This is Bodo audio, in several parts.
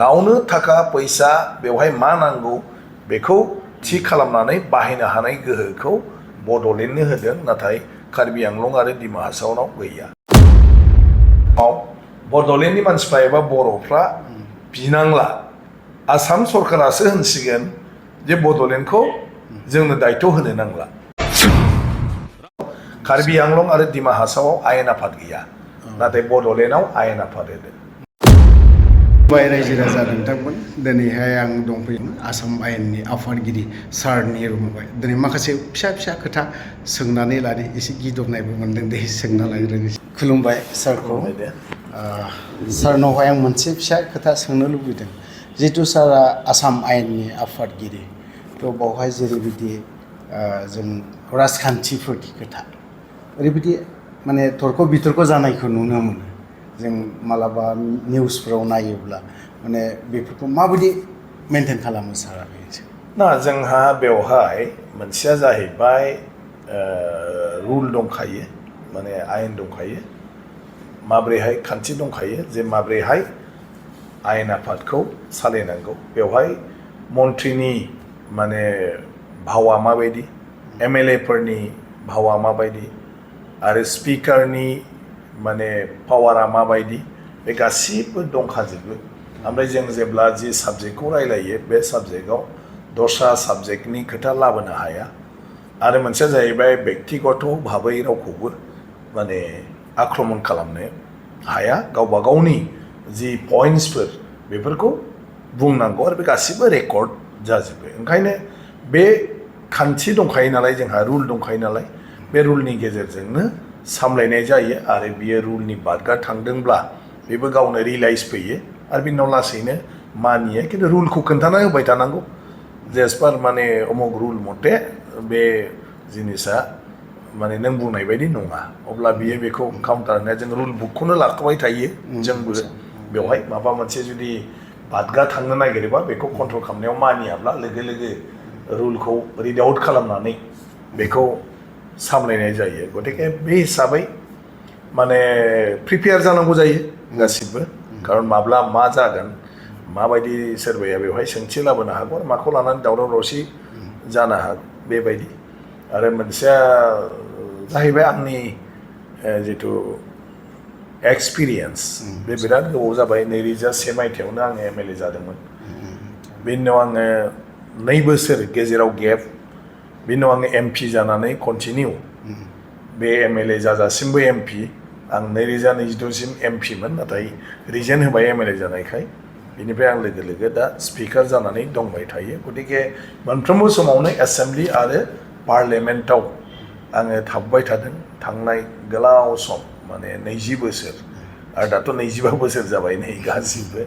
गावनो थाखा पैसा बेवहाय मा नांगौ बेखौ थि खालामनानै बाहायनो हानाय गोहोखौ बड'लेण्डनो होदों नाथाय कार्बि आंलं आरो दिमा हासावनाव गैया। बड'लेण्डनि मानसिफ्रा एबा बर'फ्रा बिनांला आसाम सरकारासो होनसिगोन जे बड'लेण्डखौ जोंनो दायथ' होनो नांला। कार्बि आंलं आरो दिमा हासावआव आयेन आफाद गैया नाथाय बड'लेण्डआव आयेन आफाद होदों। रायजो राजा नोंथांमोन दिनैहाय आं दंफैयोमोन आसाम आयेननि आफादगिरि सारनि रुमावहाय दिनै माखासे फिसा फिसा खोथा सोंनानै लानो एसे गिदबनायबो मोनदों दे सोंना लाग्रोनोसै। खुलुमबाय सारखौ। सारनावहाय आं मोनसे फिसा खोथा सोंनो लुबैदों जिहेतु सारा आसाम आयेननि आफादगिरि थ' बावहाय जेरैबायदि जों राजखान्थिफोरनि खोथा ओरैबायदि माने थरख' बिथरख' जानायखौ नुनो मोनो जों मालाबा निउसफोराव नायोब्ला माने बेफोरखौ माबायदि मेनटेन खालामो सारा बेसो ना जोंहा बेवहाय मोनसेया जाहैबाय रुल दंखायो माने आयेन दंखायो माब्रैहाय खान्थि दंखायो जे माब्रैहाय आयेन आफादखौ सालायनांगौ बेवहाय मन्थ्रिनि माने भावा माबायदि एमएलए फोरनि भावा माबायदि आरो स्पिकारनि माने पावारा माबायदि बे गासिबो दंखाजोबो ओमफ्राय जों जेब्ला जि साबजेक्टखौ रायलायो बे साबजेक्टआव दस्रा साबजेक्टनि खोथा लाबोनो हाया आरो मोनसेया जाहैबाय बेक्तिगत भाबै रावखौबो माने आक्रमन खालामनो हाया गावबा गावनि जि पइन्ट्सफोर बेफोरखौ बुंनांगौ आरो बे गासिबो रेकर्ड जाजोबो ओंखायनो बे खान्थि दंखायो नालाय जोंहा रुल दंखायो नालाय बे रुलनि गेजेरजोंनो सामलायनाय जायो आरो बियो रुलनि बारगा थांदोंब्ला बेबो गावनो रियलाइज फैयो आरो बिनि उनाव लासैनो मानियो खिन्थु रुलखौ खोन्थाना होबाय थानांगौ जेसपार माने अमुक रुल मथे बे जिनिसा माने नों बुंनाय बायदि नङा अब्ला बियो बेखौ काउन्टार होनाया जों रुल बुकखौनो लाखबाय थायो जोंबो बेवहाय माबा मोनसे जुदि बादगा थांनो नागिरोबा बेखौ कन्ट्रल खालामनायाव मानियाब्ला लोगो लोगो रुलखौ रिड आउट खालामनानै बेखौ सामलायनाय जायो गतिके बे हिसाबै माने प्रिपेयार जानांगौ जायो गासिबो खारन माब्ला मा जागोन माबायदि सोरबाया बेवहाय सोंथि लाबोनो हागौ आरो माखौ लानानै दावराव दावसि जानो हागौ बेबायदि आरो मोनसेया जाहैबाय आंनि जिथु एक्सपिरियेन्स बे बिराद गोबाव जाबाय 2001 मायथाइयावनो आङो एमएलए जादोंमोन बेनि उनाव आङो 2 बोसोर गेजेराव गेप बेनि उनाव आङो एमपि जानानै कन्टिनिउ बे एमएलए जाजासिमबो एमपि आं 2022 सिम एमपिमोन नाथाय रिजेन होबाय एमएलए जानायखाय बेनिफ्राय आं लोगो लोगो दा स्पिकार जानानै दंबाय थायो गतिके मोनफ्रोमबो समावनो एसेम्बलि आरो पार्लियामेन्टआव आङो थाबबाय थादों थांनाय गोलाव सम माने 20 बोसोर आरो दाथ' 25 बोसोर जाबाय नै गासिबो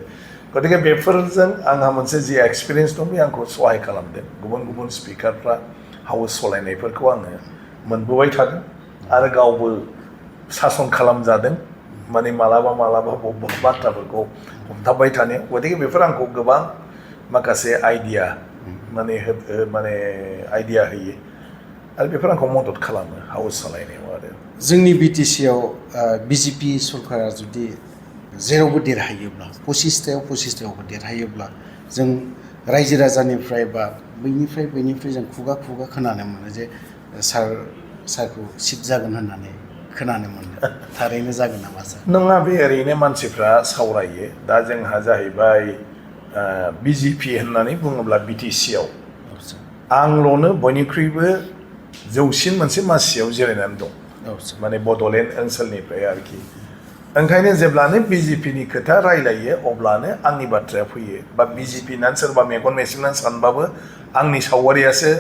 गतिके बेफोरजों आंहा मोनसे जि एक्सपिरियेन्स दं बे आंखौ सहाय खालामदों गुबुन गुबुन स्पिकारफ्रा हाउस सालायनायफोरखौ आङो मोनबोबाय थादों आरो गावबो सासन खालामजादों माने मालाबा बबेबा बाथ्राफोरखौ हमथाबबाय थानायाव गतिके बेफोर आंखौ गोबां माखासे आइडिया माने आइडिया होयो आरो बेफोर आंखौ मदद खालामो हाउस सालायनायाव आरो जोंनि बिटिसिआव बिजेपि सरकारा जुदि जेरावबो देरहायोब्ला 25थायावबो देरहायोब्ला जों रायजो राजानिफ्राय बा बैनिफ्राय जों खुगा खोनानो मोनो जे सारखौ सिट जागोन होननानै खोनानो मोनो थारैनो जागोन नामा सार नङा बे ओरैनो मानसिफ्रा सावरायो दा जोंहा जाहैबाय बिजेपि होननानै बुङोब्ला बिटिसिआव आंल'नो बयनिख्रुइबो जौसिन मोनसे मासियाव जिरायनानै दं माने बड'लेण्ड ओनसोलनिफ्राय आरोखि ओंखायनो जेब्लानो बिजेपिनि खोथा रायलायो अब्लानो आंनि बाथ्राया फैयो बा बिजेपि होननानै सोरबा मेगन मेसेबनानै सानबाबो आंनि सावगारियासो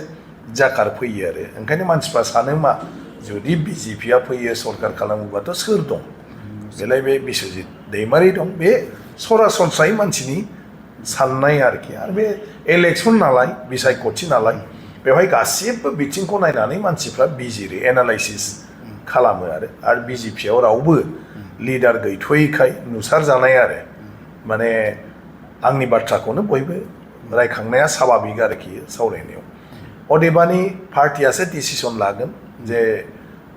जाखार फैयो आरो ओंखायनो मानसिफ्रा सानो मा जुदि बिजेपिया फैयो सरकार खालामोबाथ' सोर दं बेलाय बे बिस्वजित दैमारि दं बे सरासनस्रायै मानसिनि साननाय आरोखि आरो बे इलेक्सन नालाय बिसायख'थि नालाय बेवहाय गासिबो बिथिंखौ नायनानै मानसिफ्रा बिजिरो एनालाइसिस खालामो आरो बिजेपियाव रावबो लिडार गैथ'यैखाय नुसारजानाय आरो माने आंनि बाथ्राखौनो बयबो रायखांनाया स्वाभाबिक आरोखि सावरायनायाव अदेबानि पार्टियासो डिसिसन लागोन जे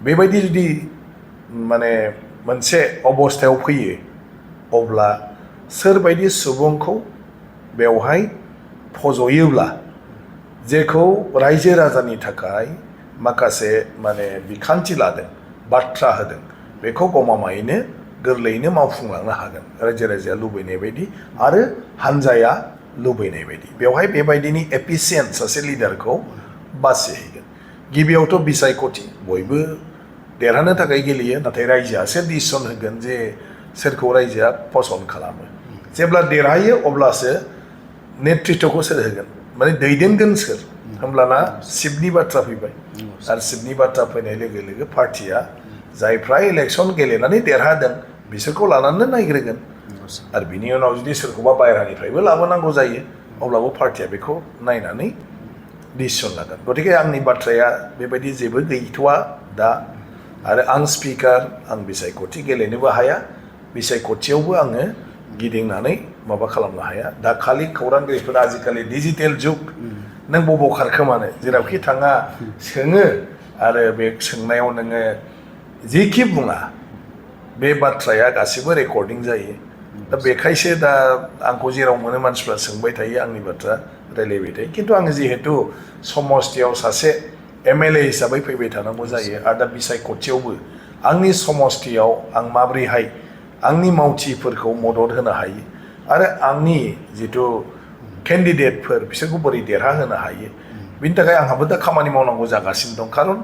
बेबायदि जुदि माने मोनसे अबस्थायाव फैयो अब्ला सोरबायदि सुबुंखौ बेवहाय फज'योब्ला जेखौ रायजो राजानि थाखाय माखासे माने बिखान्थि लादों बाथ्रा होदों बेखौ गमामायैनो गोरलैयैनो मावफुंलांनो हागोन रायजो राजाया लुबैनाय बायदि आरो हानजाया लुबैनाय बायदि बेवहाय बेबायदिनि एफिसियेन्ट सासे लिडारखौ बासिहैगोन गिबियावथ' बिसायख'थि बयबो देरहानो थाखाय गेलेयो नाथाय रायजोआसो डिसिसन होगोन जे सोरखौ रायजोआ पसन्द खालामो जेब्ला देरहायो अब्लासो नेतृत्वखौ सोर होगोन माने दैदेनगोन सोर होमब्लाना सिटनि बाथ्रा फैबाय आरो सिटनि बाथ्रा फैनाय लोगो लोगो पार्टिया जायफ्रा इलेक्सन गेलेनानै देरहादों बिसोरखौ लानानै नायग्रोगोन आरो बिनि उनाव जुदि सोरखौबा बायह्रानिफ्रायबो लाबोनांगौ जायो अब्लाबो पार्टिया बेखौ नायनानै डिसिसन लागोन गतिके आंनि बाथ्राया बेबायदि जेबो गैथ'वा दा आरो आं स्पिकार आं बिसायख'थि गेलेनोबो हाया बिसायख'थियावबो आङो गिदिंनानै माबा खालामनो हाया दा खालि खौरांगिरिफोरा आजिखालि डिजिटेल जुग नों बबाव खारखोमानो जेरावखि थाङा सोङो आरो बे सोंनायाव नोङो जेखि बुङा बे बाथ्राया गासिबो रेकर्डिं जायो दा बेखायसो दा आंखौ जेराव मोनो मानसिफ्रा सोंबाय थायो आंनि बाथ्रा रायलायबाय थायो खिन्थु आङो जिहेतु समस्थियाव सासे एमएलए हिसाबै फैबाय थानांगौ जायो आरो दा बिसायख'थियावबो आंनि समस्थियाव आं माब्रैहाय आंनि मावथिफोरखौ मदद होनो हायो आरो आंनि जिथु केन्डिडेटफोर बिसोरखौ बोरै देरहाहोनो हायो बिनि थाखाय आंहाबो दा खामानि मावनांगौ जागासिनो दं खारन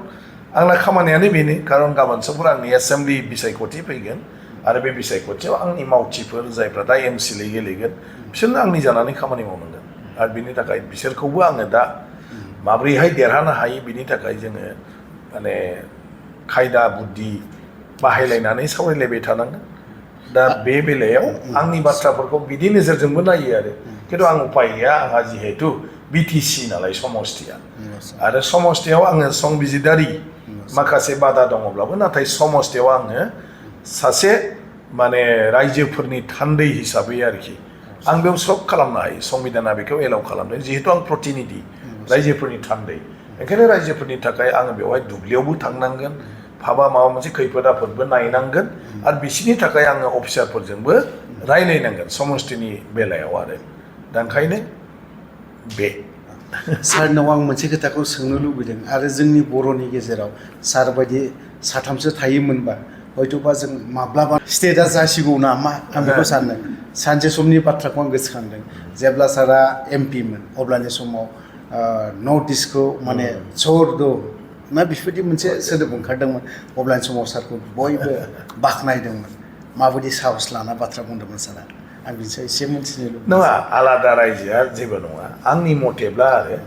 आंना खामानियानो बेनो खारन गाबोन समफोर आंनि एसेम्बलि बिसायख'थि फैगोन आरो बे बिसायख'थियाव आंनि मावथिफोर जायफ्रा दा एमसिएलए गेलेगोन बिसोरनो आंनि जानानै खामानि मावनांगोन आरो बिनि थाखाय बिसोरखौबो आङो दा माब्रैहाय देरहानो हायो बिनि थाखाय जोङो माने खायदा बुद्धि बाहायलायनानै सावरायलायबाय थानांगोन दा बे बेलायाव आंनि बाथ्राफोरखौ बिदि नोजोरजोंबो नायो आरो खिन्थु आं उपाय गैया आंहा जिहेतु बिटिसि नालाय समस्थिया आरो समस्थियाव आङो संबिजिदारि माखासे बादा दङब्लाबो नाथाय समस्थियाव आङो सासे माने रायजोफोरनि थान्दै हिसाबै आरोखि आं बेयाव सब खालामनो हायो संबिधाना बेखौ एलाउ खालामदों जिहेतु आं प्रतिनिधि रायजोफोरनि थान्दै ओंखायनो रायजोफोरनि थाखाय आङो बेवहाय दुब्लियावबो थांनांगोन माबा मोनसे खैफोद आफोदबो नायनांगोन आरो बिसोरनि थाखाय आङो अफिसारफोरजोंबो रायलायनांगोन समस्थिनि बेलायाव आरो दा ओंखायनो बे सारनाव आं मोनसे खोथाखौ सोंनो लुबैदों आरो जोंनि बर'नि गेजेराव सार बायदि साथामसो थायोमोनबा हयथ'बा जों माब्लाबा स्टेटआ जासिगौ नामा आं बेखौ सानदों सानसे समनि बाथ्राखौ आं गोसोखांदों जेब्ला सारा एमपिमोन अब्लानि समाव नर्थ इस्टखौ माने सर्द ना बेफोरबायदि मोनसे सोदोब ओंखारदोंमोन अब्लानि समाव सारखौ बयबो बाख्नायदोंमोन माबायदि साहस लाना बाथ्रा बुंदोंमोन सारा आं बिनि सायाव एसे मिथिनो लुबैदों नङा आलादा रायजोआ जेबो नङा आंनि मथेब्ला आरो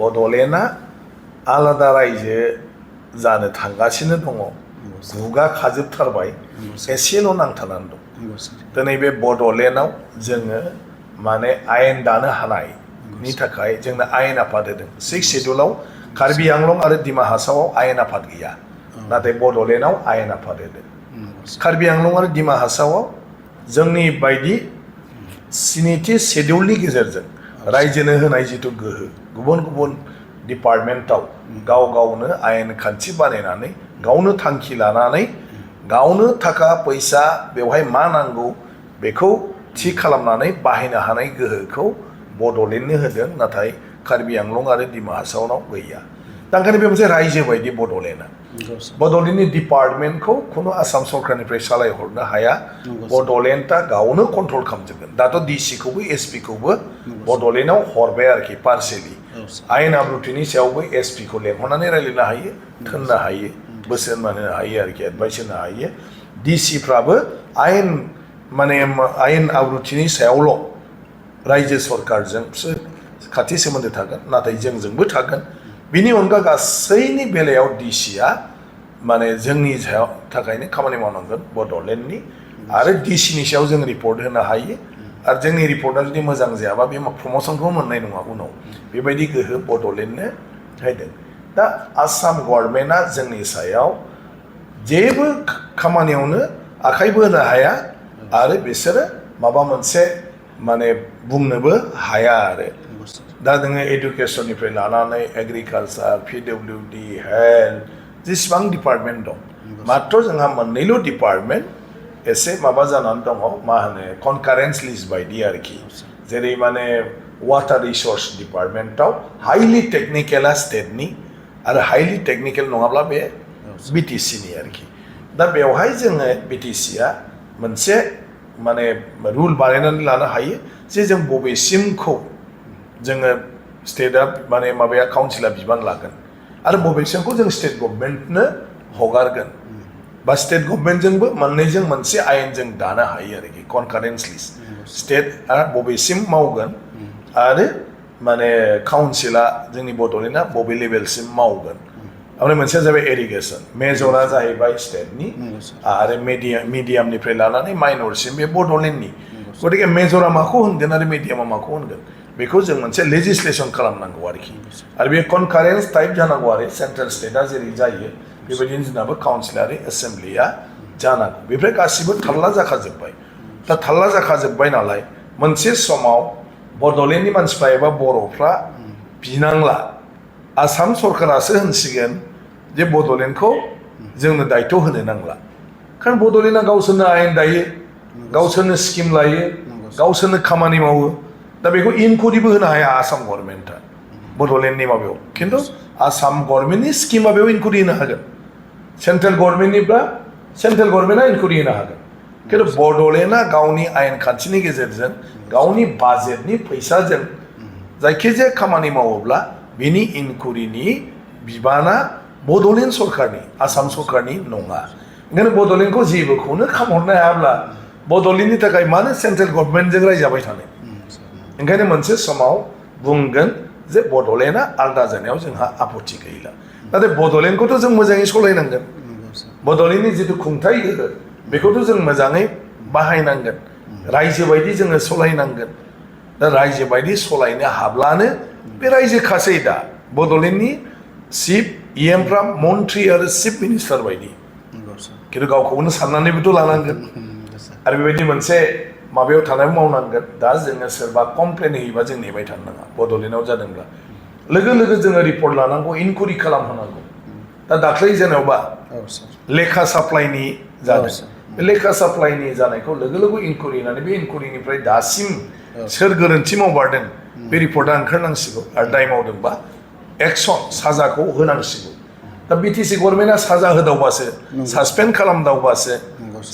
बड'लेण्डआ आलादा रायजो जानो थांगासिनो दङ गुगा खाजोबथारबाय एसेल' नांथानानै दं दिनै बे बड'लेण्डआव जोङो माने आयेन दानो हानायनि थाखाय जोंनो आयेन आफाद होदों 6 शेड्युलाव कार्बि आंलं आरो डिमा हासावआव आयेन आफाद गैया नाथाय बड'लेण्डआव आयेन आफाद होदों कार्बि आंलं आरो डिमा हासावआव जोंनि बायदि 7थि शेड्युलनि गेजेरजों रायजोनो होनाय जिथु गोहो गुबुन गुबुन डिपार्टमेन्टआव गाव गावनो आयेन खान्थि बानायनानै गावनो थांखि लानानै गावनो थाखा फैसा बेवहाय मा नांगौ बेखौ थि खालामनानै बाहायनो हानाय गोहोखौ बड'लेण्डनो होदों नाथाय कार्बि आंलं आरो डिमा हासावनाव गैया दा ओंखायनो बे मोनसे रायजो बायदि बड'लेण्डआ बड'लेण्डनि डिपार्टमेन्टखौ खुनु आसाम सरकारनिफ्राय सालायहरनो हाया बड'लेण्डआ गावनो कन्ट्रल खालामजोबगोन दाथ' डिसिखौबो एसपिखौबो बड'लेण्डआव हरबाय आरोखि पार्सेलि आयेन आब्रुथिनि सायावबो एसपिखौ लेंहरनानै रायलायनो हायो थोननो हायो बोसोन होनो हायो आरोखि एडभाइस होनो हायो डिसिफ्राबो आयेन माने आयेन आब्रुथिनि सायावल' रायजो सरकारजोंसो खाथि सोमोन्दो थागोन नाथाय जोंजोंबो थागोन बिनि अनगा गासैनि बेलायाव डिसिआ माने जोंनि सायाव थाखायनो खामानि मावनांगोन बड'लेण्डनि आरो डिसिनि सायाव जों रिपर्ट होनो हायो आरो जोंनि रिपर्टआ जुदि मोजां जायाबा बे प्रम'सनखौ मोननाय नङा उनाव बेबायदि गोहो बड'लेण्डनो होदों दा आसाम गभर्नमेन्टआ जोंनि सायाव जेबो खामानियावनो आखाइबो होनो हाया आरो बिसोरो माबा मोनसे माने बुंनोबो हाया आरो दा नोङो एडुकेसननिफ्राय लानानै एग्रिकालचार पिडब्लिउडि हेल्थ जेसेबां डिपार्टमेन्ट दं मात्र जोंहा मोननैल' डिपार्टमेन्ट एसे माबा जानानै दङ मा होनो कनकारेन्स लिस्ट बायदि आरोखि जेरै माने वाटार रिसोर्स डिपार्टमेन्टआव हाइलि टेक्निकेला स्टेटनि आरो हाइलि टेक्निकेल नङाब्ला बे बिटिसिनि आरोखि दा बेवहाय जोङो बिटिसिआ मोनसे माने रुल बानायनानै लानो हायो जे जों बबेसिमखौ जोङो स्टेटआ माने माबाया काउन्सिला बिबान लागोन आरो बबेसिमखौ जों स्टेट गभर्नमेन्टनो हगारगोन बा स्टेट गभर्नमेन्टजोंबो मोननैजों मोनसे आयेनजों दानो हायो आरोखि कनकारेन्टलि स्टेटआ बबेसिम मावगोन आरो माने काउन्सिला जोंनि बड'लेण्डआ बबे लेभेलसिम मावगोन ओमफ्राय मोनसेया जाबाय एरिगेसन मेजरा जाहैबाय स्टेटनि आरो मिडियामनिफ्राय लानानै माइनरसिम बे बड'लेण्डनि गतिके मेजरा माखौ होनगोन आरो मिडियामा माखौ होनगोन बेखौ जों मोनसे लेजिस्लेसन खालामनांगौ आरोखि आरो बे कनकारेन्स टाइप जानांगौ आरो सेन्ट्रेल स्टेटआ जेरै जायो बेबायदिनो जोंनाबो काउन्सिलारि एसेम्ब्लिया जानांगौ बेनिफ्राय गासिबो थाल्ला जाखाजोब्बाय दा थाल्ला जाखाजोब्बाय नालाय मोनसे समाव बड'लेण्डनि मानसिफ्रा एबा बर'फ्रा बिनांला आसाम सरकारासो होनसिगोन जे बड'लेण्डखौ जोंनो दायथ' होनो नांला खारन बड'लेण्डआ गावसोरनो आयेन दायो गावसोरनो स्किम लायो गावसोरनो खामानि मावो दा बेखौ इनकुरिबो होनो हाया आसाम गभर्नमेन्टआ बड'लेण्डनि माबायाव खिन्थु आसाम गभर्नमेन्टनि स्किमा बेयाव इनकुरि होनो हागोन सेन्ट्रेल गभर्नमेन्टनिब्ला सेन्ट्रेल गभर्नमेन्टआ इनकुरि होनो हागोन खिन्थु बड'लेण्डआ गावनि आयेन खान्थिनि गेजेरजों गावनि बाजेटनि फैसाजों जायखिजाया खामानि मावोब्ला बिनि इनकुरिनि बिबाना बड'लेण्ड सरकारनि आसाम सरकारनि नङा ओंखायनो बड'लेण्डखौ जेबोखौनो खामहरनो हायाब्ला बड'लेण्डनि थाखाय मानो सेन्ट्रेल गभर्नमेन्टजों रायजाबाय थानो ओंखायनो मोनसे समाव बुंगोन जे बड'लेण्डआ आलादा जानायाव जोंहा आपत्ति गैला नाथाय बड'लेण्डखौथ' जों मोजाङै सालायनांगोन बड'लेण्डनि जिथु खुंथाय गोहो बेखौथ' जों मोजाङै बाहायनांगोन रायजो बायदि जोङो सालायनांगोन दा रायजो बायदि सालायनो हाब्लानो बे रायजो खासै दा बड'लेण्डनि चिफ इएमफ्रा मन्त्रि आरो चिफ मिनिस्टार बायदि खिन्थु गावखौनो साननानैबोथ' लानांगोन आरो बेबायदि मोनसे माबायाव थानाय मावनांगोन दा जोङो सोरबा कमप्लेन होयोबा जों नेबाय थानो नाङा बड'लेण्डआव जादोंब्ला लोगो लोगो जोङो रिपर्ट लानांगौ इनकुरि खालामहोनांगौ दा दाख्लै जेनेबा लेखा साप्लाइनि जादों बे लेखा साप्लाइनि जानायखौ लोगो लोगो इनकुरि होनानै बे इनकुरिनिफ्राय दासिम सोर गोरोन्थि मावबारदों बे रिपर्टआ ओंखारनांसिगौ आरो दाय मावदोंबा एक्सन साजाखौ होनांसिगौ दा बिटिसि गभर्नमेन्टआ साजा होदावबासो सासपेन्ड खालामदावबासो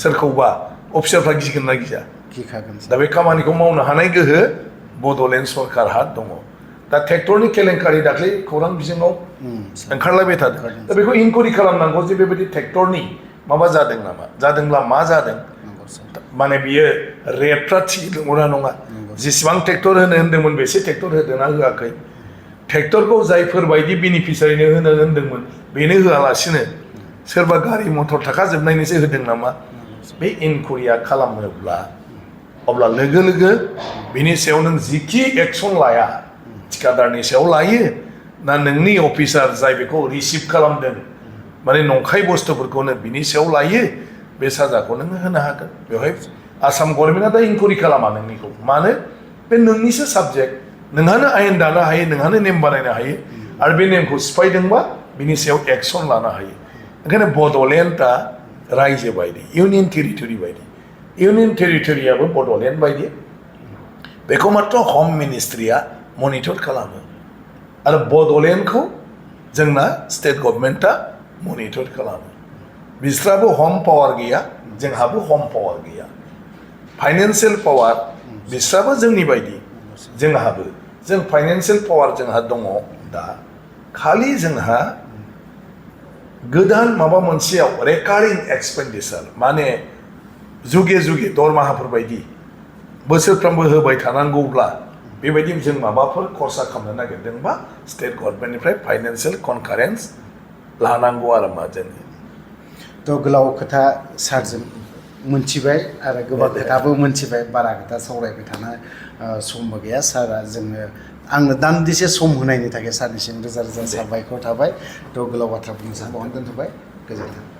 सोरखौबा अफिसारफ्रा गिगोन ना गिया दा बे खामानिखौ मावनो हानाय गोहो बड'लेण्ड सरकारहा दङ दा ट्रेक्टरनि केलेंकारि दाख्लै खौरां बिजोङाव ओंखारलायबाय थादों दा बेखौ इनकुरि खालामनांगौ जे बेबायदि ट्रेक्टरनि माबा जादों नामा जादोंब्ला मा जादों माने बियो रेटफ्रा थिग नंगौना नङा जेसेबां ट्रेक्टर होनदोंमोन बेसे ट्रेक्टर होदोंना होआखै ट्रेक्टरखौ जायफोरबायदि बेनिफिसियारिनो होनो होनदोंमोन बेनो होआलासिनो सोरबा गारि मटर थाखाजोबनायनिसो होदों नामा बे इनकुरिया खालामोब्ला अब्ला लोगो लोगो बिनि सायाव नों जिखि एक्सन लाया थिकादारनि सायाव लायो ना नोंनि अफिसार जाय बेखौ रिसिभ खालामदों माने नंखाय बुस्थुफोरखौनो बिनि सायाव लायो बे साजाखौ नों होनो हागोन बेवहाय आसाम गभर्नमेन्टआ दा इनकुरि खालामा नोंनिखौ मानो बे नोंनिसो साबजेक्ट नोंहानो आयेन दानो हायो नोंहानो नेम बानायनो हायो आरो बे नेमखौ सिफायदोंबा बिनि सायाव एक्सन लानो हायो ओंखायनो बड'लेण्डआ रायजो बायदि इउनियन टेरिटरि बायदि इउनियन टेरिटरियाबो बड'लेण्ड बायदि बेखौ मात्र हम मिनिस्ट्रिया मनिटर खालामो आरो बड'लेण्डखौ जोंना स्टेट गभर्नमेन्टआ मनिटर खालामो बिस्राबो हम पावार गैया जोंहाबो हम पावार गैया फाइनेन्सियेल पावार बिस्राबो जोंनि बायदि जोंहाबो जों फाइनेन्सियेल पावार जोंहा दङ दा खालि जोंहा गोदान माबा मोनसेयाव रेकारिं एक्सपेन्डिचार माने जुगे जुगे दरमाहाफोर बायदि बोसोरफ्रोमबो होबाय थानांगौब्ला बेबायदि जों माबाफोर खरसा खालामनो नागिरदोंबा स्टेट गभर्नमेन्टनिफ्राय फाइनेन्सियेल कनकारेन्स लानांगौ आरो मा जोङो थ' गोलाव खोथा सारजों मोनथिबाय आरो गोबां खोथाबो मोनथिबाय बारा खोथा सावरायबाय थानो समबो गैया सारा जोङो आंनो दान्दिसे सम होनायनि थाखाय सारनिसिम रोजा रोजा साबायखर थाबाय थ' गोलाव बाथ्रा बुंनो सानबावनो दोनथ'बाय गोजोन्थों